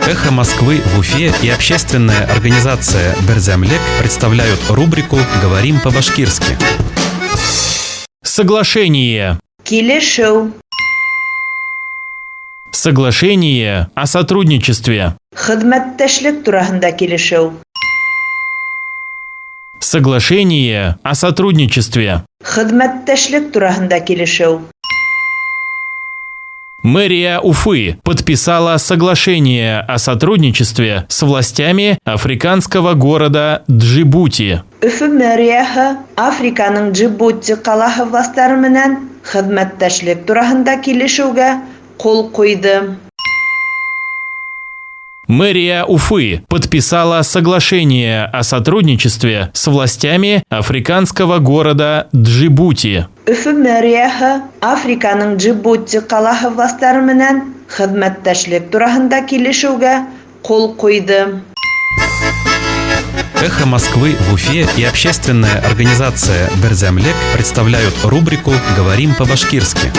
«Эхо Москвы» в Уфе и общественная организация «Берҙәмлек» представляют рубрику «Говорим по-башкирски». Соглашение. Килешеү. Соглашение о сотрудничестве. Хеҙмәттәшлек тураһында килешеү. Соглашение о сотрудничестве. Хеҙмәттәшлек тураһында килешеү. Мэрия Уфы подписала соглашение о сотрудничестве с властями африканского города Джибути. Өфө мэрияһы Африканың Джибути ҡалаһы властары менән хеҙмәттәшлек тураһында килешеүгә ҡул ҡуйҙы. Мэрия Уфы подписала соглашение о сотрудничестве с властями африканского города Джибути. Өфө мэрияһы Африканың Джибути ҡалаһы властары менән хеҙмәттәшлек тураһында килешеүгә ҡул ҡуйҙы. «Эхо Москвы» в Уфе и общественная организация «Берҙәмлек» представляют рубрику «Говорим по-башкирски».